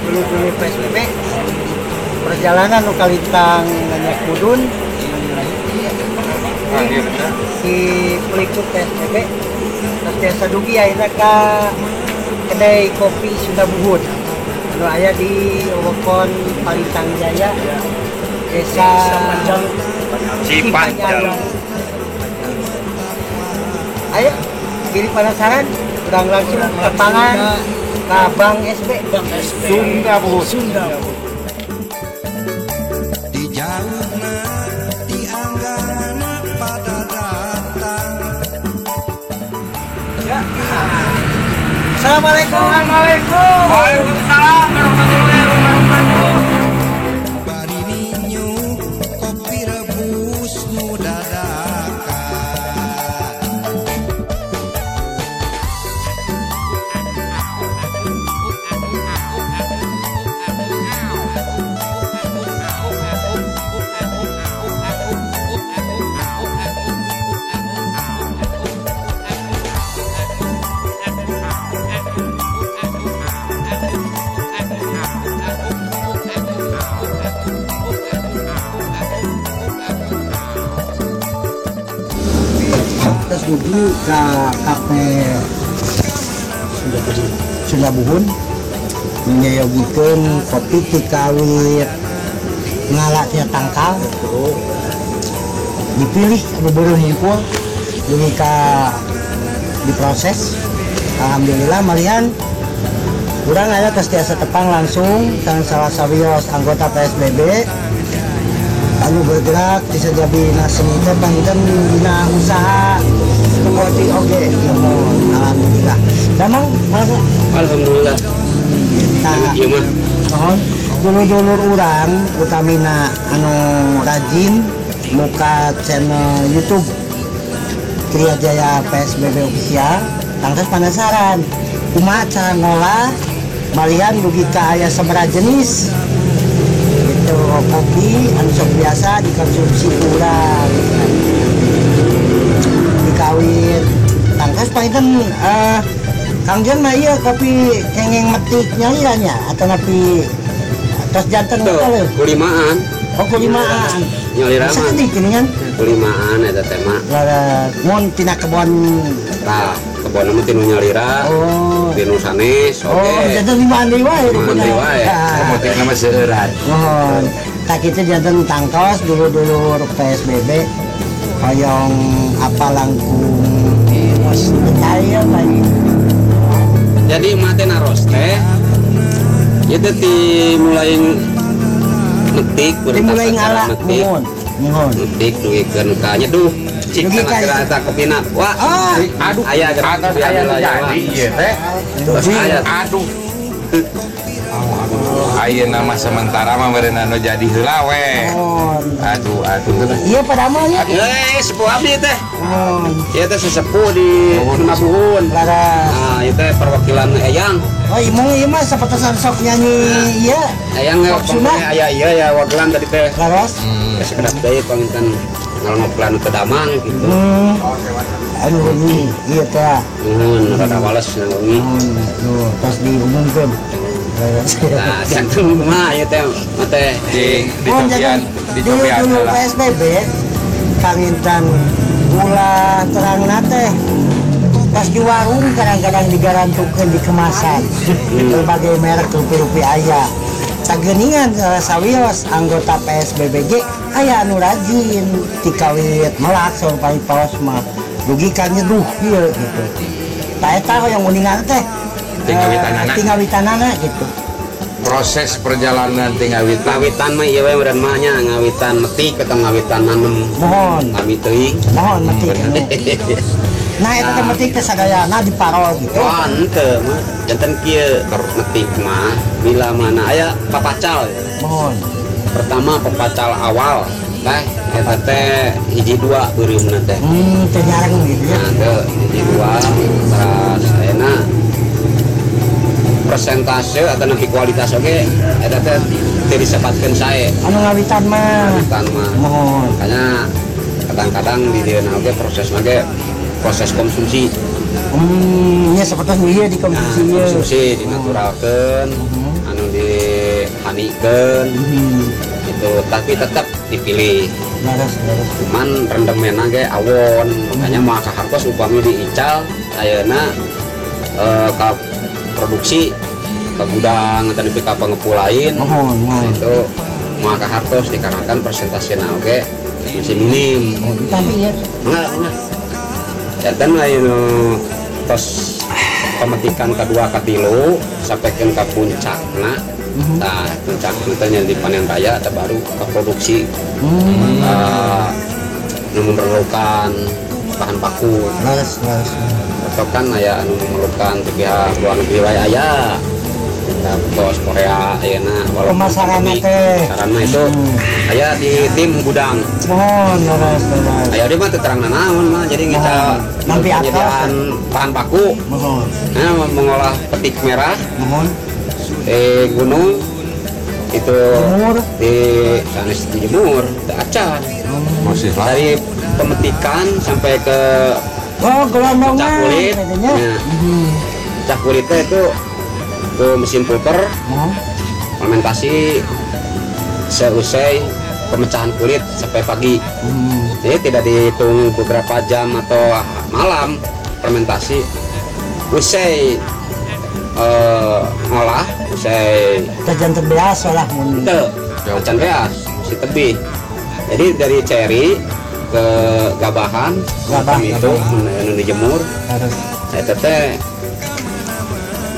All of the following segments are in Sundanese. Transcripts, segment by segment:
Dulur-dulur PSBB perjalanan nu kalintang nanjak mudun si peliput PSBB terus biasa dugi akhirnya ke kedai kopi Sunda Buhun anu aya di Wewengkon Palintang Jaya, Desa Cipanjang. Ayo, pilih penasaran, urang langsung tepangan ke Bang SB. Bang SB. Sunda Buhun. Sunda Buhun. Di jauhna di anggana pada datang. Ya. Assalamualaikum. Assalamualaikum. Waalaikumsalam warahmatullahi wabarakatuh. Bari ninyuk kopi rebus nu dadakan. Terus dugi ke kafe Sunda Buhun menyayogikeun kopi ti kawit ngala tina tangkal dipilih anu beureum hungkul dugi ka diproses. Alhamdulillah malihan urang aya tos tiasa tepang langsung sareng salah sawios anggota PSBB anu bergerak di sajabina seni teh panginten dina usaha kopi oge. Alhamdulillah. Damang masa alhamdulillah. Nah, ieu mah mohon dulur-dulur urang utamina anu rajin muka channel YouTube Kriya Jaya PSBB Official tangtos penasaran kumaha cara ngolah malian dugi ka aya sabaraha jenis gitu kopi anu sok biasa dikonsumsi urang dikawin tangtos panginten. Kang Jon mah ieu kopi kengeng metik nyalira nya atau napi tos janten tuh kulimaan. Oh, kulimaan. Nyalira mah. Sakedik geuningan. Kulimaan eta teh mah. Leres. Mun tina kebon tah, kebon mah tinu nyalira. Oh. Tinu sanes oge. Oh, janten limaan deui wae. Limaan deui wae. Motifna mah seueuran. Mohon. Tah kitu janten tangtos dulur-dulur PSBB hoyong apa langkung mos aya bae. Jadi mate naros teh itu ti mulai metik, dimulai ngala metik, mohon metik dugikeun ka nyeduh cik Dugi ka kana eta kopina. Wah, aduh, aya atas aya nu jadi ieu teh. Aduh. Ayeuna mah sementara mah meureun anu jadi heula we. Aduh, aduh. Iya padahal nya. Sepuh abdi teh. Ieu teh sesepuh di Sunda Buhun. Nah, ieu teh perwakilan Eyang. Oh, imung ieu mah sapatasan sok nyanyi ieu. Eyang aya ieu ya wakilan tadi teh. Leres. Sekedap deui panginten ngalongoplan teu damang gitu. Anu wengi ieu teh. Nuhun, rada wales wengi. Tuh, tos diumumkeun. Nah, jantung mah ieu teh teh di dicobian, dicobian dulu PSBB panginten ulah terangna teh pas di warung kadang-kadang digarantukeun di kemasan berbagai merek rupi-rupi aya. Sageningan salah sawios anggota PSBBG aya anu rajin tikawit melak saur paripaos mah dugi ka nyeduh ieu gitu. Tah eta hoyong uningan teh tingawitanana. Tingawitanana gitu. Proses perjalanan tingawitan. Ngawitan mah ieu we meureun mah nya ngawitan metik atau ngawitan nanem. Mohon. Kami teuing. Mohon metik. Nah, eta teh metik teh sadayana diparol gitu. Oh, henteu mah janten kieu metik mah bila mana aya papacal. Mohon. Pertama papacal awal teh eta teh hiji dua beureumna teh. Teh nyareng gitu ya. Nah, teu hiji dua terus ayeuna persentase atau nanti kualitas oge eta teh teu disebutkeun sae. Anu ngawitan mah. Ngawitan mah. Mohon. Makanya kadang-kadang di dieu oge prosesna ge proses konsumsi. Nya sapertos ieu dikonsumsi Nah, ieu. konsumsi dinaturalkeun, anu di ditanikeun. Itu tapi tetap dipilih. Cuman rendemena ge awon, makanya moal kahartos upami diical ayeuna ka produksi ke gudang atau di ka pengepul lain. Nah, itu moal kahartos dikarenakan persentasena oge masih minim. Tapi ya enggak. Janten lain tos pemetikan kedua katilu sampaikan ke puncakna. Nah, puncak itu yang dipanen raya atau baru ke produksi. Nu memerlukan bahan baku. Atau kan aya anu memerlukan di pihak luar negeri wae aya. Kita tos Korea ayeuna walaupun pemasaranna teh. Sarana itu aya di tim gudang. Mohon leres. Aya di mah teu terang naon mah jadi ngical nampi penyediaan bahan baku. Mohon. Nah, mengolah petik merah. Mohon. Di gunung itu jemur. Di sanes dijemur, teu acan. Masih lah. Dari pemetikan sampai ke gelondongan pecah kulit. Nah, pecah kulitnya itu ke mesin pulper, fermentasi seusai pemecahan kulit sampai pagi. Jadi tidak dihitung beberapa jam atau malam fermentasi. Usai ngolah, usai tajan terbiasa lah mun. Teu, tajan beas, masih tebih. Jadi dari ceri ke gabahan, gabah itu nu dijemur. Eta teh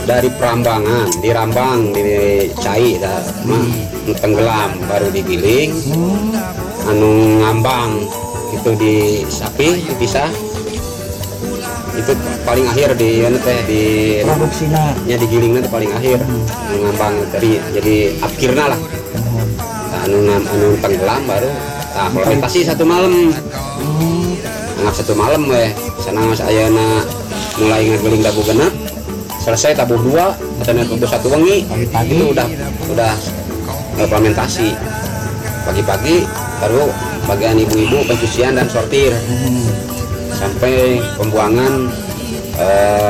dari perambangan, dirambang, dicai, dah, mah tenggelam baru digiling, anu ngambang itu di sapi dipisah, itu paling akhir di anu teh di produksina, nya digilingna teh paling akhir, anu ngambang tadi jadi akhirna lah, nah, anu tenggelam baru, nah fermentasi satu malam, anggap satu malam weh, sana ayeuna mulai ngagiling dabu genep. Selesai tabuh 2 atau tabuh 1 wengi pagi-pagi. Itu udah fermentasi pagi-pagi baru bagian ibu-ibu pencucian dan sortir sampai pembuangan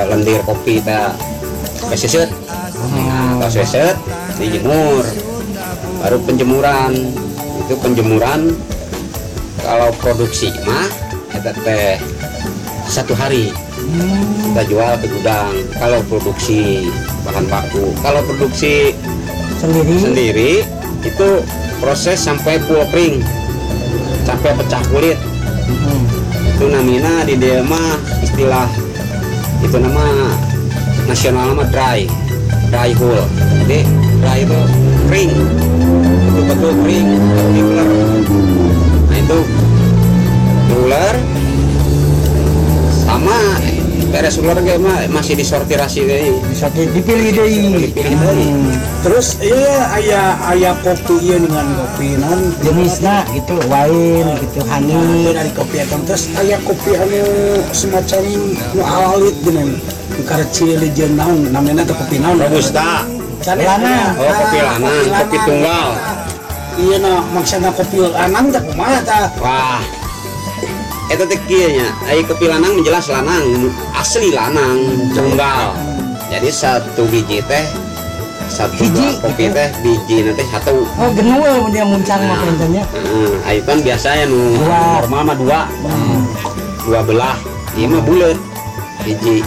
lendir kopi ta seset. Nah, atau seset dijemur baru penjemuran. Itu penjemuran kalau produksi mah eta teh 1 hari kita jual ke gudang. Kalau produksi bahan baku, kalau produksi sendiri itu proses sampai pulpering, sampai pecah kulit. Itu namina di dia mah istilah itu nama nasional nama dry hull. Jadi dry itu kering, betul-betul kering, diular. Nah itu diular sama beres ular ge mah masih disortirasi deui. Disortir dipilih deui. Dipilih deui. Terus iya aya kopi ieu dengan kopi naon jenisna gitu wine gitu honey dari kopi eta terus aya kopi anu semacam nu alit geuning kareci jeung naon namanya teh kopi naon robusta. Lanang. Oh, kopi lanang, kopi tunggal. Iya nah maksudna kopi lanang teh kumaha tah? Wah. Eta teh kieu nya, ai kopi lanang menjelas lanang, asli lanang tunggal. Jadi satu biji teh satu biji, kopi teh biji nanti satu. Oh, genul mun dia muncang mah punten nya. Heeh, ai pan biasa ya nu normal mah 2. 2 belah. Ieu mah buleut biji.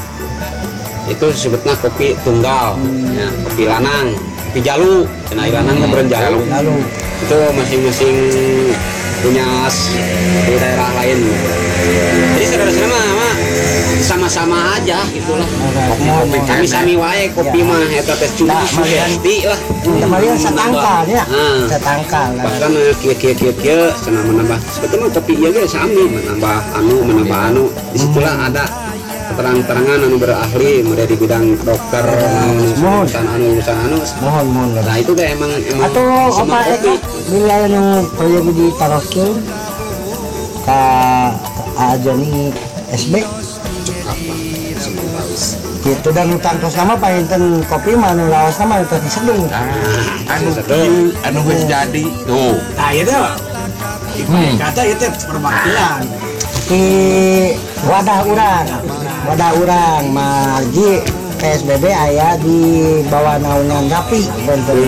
Itu disebutna kopi tunggal, ya, kopi lanang, kopi jalu. Cenah lanang teh beureun jalu. Itu masing-masing punya di daerah lain. Jadi saudara-saudara mah sama-sama aja gitulah. Kopi sami-sami wae kopi mah eta teh cuma sugesti lah. Kemarin satangkal ya. Satangkal. Bahkan kieu-kieu cenah menambah. Sebetulnya kopi ieu ge sami menambah anu, Disitulah ada keterang-terangan anu berahli mulai di bidang dokter urusan anu urusan anu. Mohon. Nah itu teh emang atau apa eta bila anu proyek ditaroskeun ka Joni SB cekap lah sementawis gitu dan utang tos nama panginten kopi mah anu laos mah tos diseduh. Anu anu geus jadi tuh. Nah itu kata itu perwakilan di wadah urang margi PSBB aya di bawah naungan Rapi benten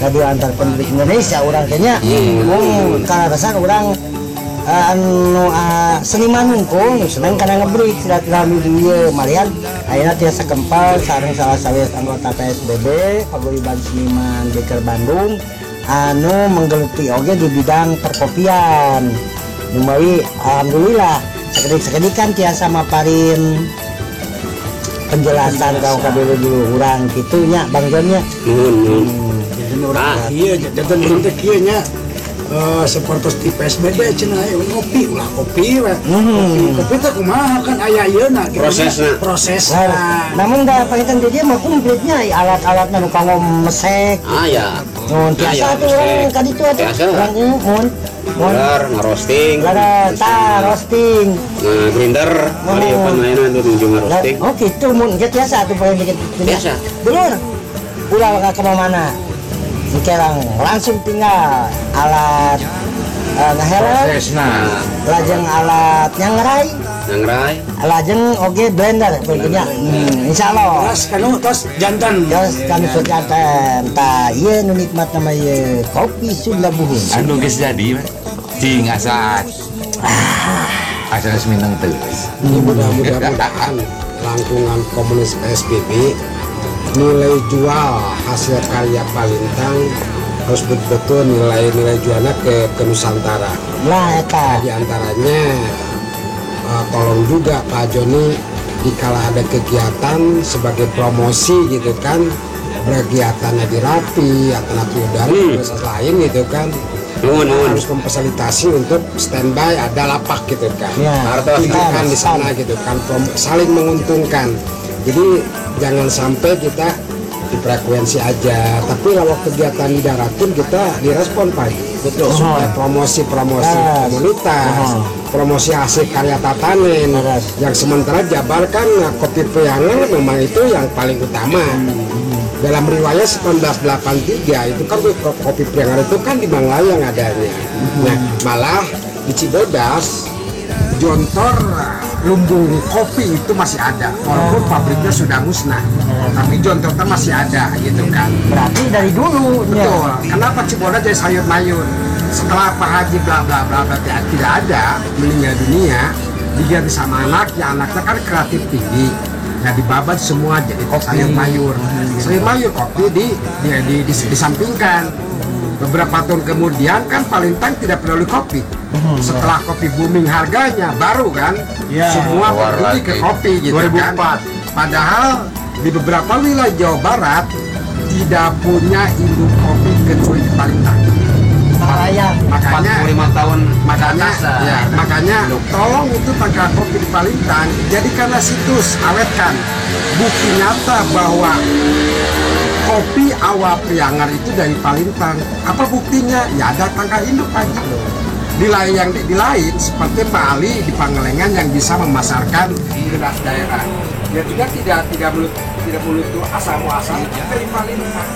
Radio Antar Penduduk Indonesia urang teh nya. Kaleresan urang anu seniman hungkul nu seneng kana ngebreak silaturahmi di ieu malian ayeuna tiasa kempal sareng salah sawios anggota PSBB Paguyuban Seniman Beker Bandung anu menggeluti oge di bidang perkopian. Numawi alhamdulillah sakedik-sakedik kan tiasa maparin penjelasan kau kabeh dulu urang kitu nya Bang Jon nya. Nuhun. Jadi urang ieu janten urang teh kieu nya seperti di PSBB cenah aya ngopi ulah kopi we. Kopi teh kumaha kan aya ieuna prosesna. Namun da panginten di dieu mah komplitnya alat-alatna nu kanggo mesek. Aya. Mun tiasa atuh urang ka ditu atuh. Urang ieu mun bener ngerosting. Tah roasting. Nah, grinder mari pan ayeuna anu nuju ngerosting. Oh kitu mun ge tiasa atuh poe dikit. Tiasa. Dulur. Ulah ka mana? Engke langsung tinggal alat ngahelan, lajeng alat nyangrai, lajeng oge blender begitunya. Insyaallah. Terus kanu tos jantan. Terus kanu tos jantan. Tah ieu nu nikmat nama ieu kopi Sunda Buhun. Anu geus jadi cing asa. Asa geus mineng teu. Ini mudah-mudahan langkungan komunis PSBB nilai jual hasil karya Palintang harus betul-betul nilai-nilai jualnya ke Nusantara. Nah, eta. Di antaranya tolong juga Pak Joni dikala ada kegiatan sebagai promosi gitu kan, kegiatannya di Rapi atau Napi Udara dan lain gitu kan. Harus memfasilitasi untuk standby ada lapak gitu kan. Ya, kan di sana gitu kan, saling menguntungkan. Jadi jangan sampai kita di frekuensi aja, tapi kalau kegiatan di darat pun kita direspon Pak. Betul. Supaya promosi-promosi komunitas, promosi hasil karya tatanen. Yang sementara Jabar kan kopi Priangan memang itu yang paling utama. Dalam riwayat 1983 itu kan kopi Priangan itu kan di Manglayang adanya. Nah, malah di Cibodas jontor lumbung kopi itu masih ada, walaupun pabriknya sudah musnah, tapi jontornya masih ada gitu kan. Berarti dari dulu. Betul. Ya. Kenapa Cibodas jadi sayur mayur? Setelah Pak Haji bla bla bla bla tidak ada, meninggal dunia, diganti sama anaknya, anaknya kan kreatif tinggi. Nah dibabat semua jadi kopi. Sayur mayur. Sayur mayur kopi disampingkan. Beberapa tahun kemudian kan Palintang tidak peduli kopi. Setelah kopi booming harganya baru kan semua peduli ke kopi gitu 2004. Kan. Padahal di beberapa wilayah Jawa Barat tidak punya induk kopi kecuali di Palintang. Makanya 45 tahun makanya ya, makanya tolong itu tangkal kopi di Palintang jadikanlah situs, awetkan bukti nyata bahwa kopi awal Priangan itu dari Palintang. Apa buktinya? Ya ada tangkal induk Pak. Di lain yang di lain seperti Pak Ali di Pangalengan yang bisa memasarkan di daerah. Ya juga tidak melutu asal muasal dari Palintang.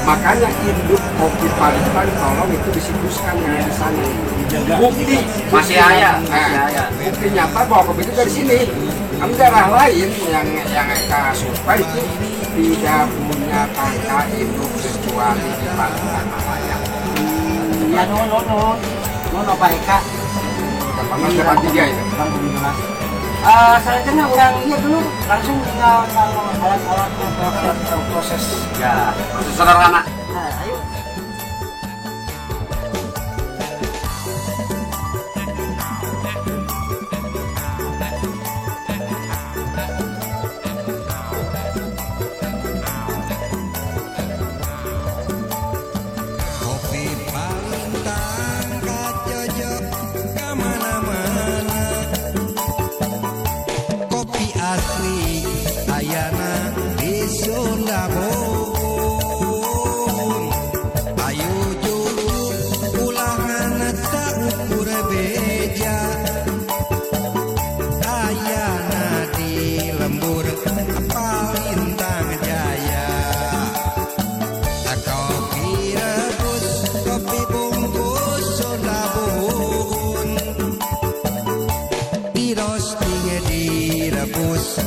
Makanya induk kopi Palintang tolong itu disituskan yang di sana. Bukti masih ada. Nah, bukti nyata bahwa kopi itu dari sini. Kan daerah lain yang Eka survei itu tidak punya tangka induk kecuali di Palintang Malaya. Ya no Pak Eka. 1883 itu. Selanjutnya orang iya dulu langsung tinggal kalau alat-alat proses ya proses sederhana. Nah, ayo. Direbus.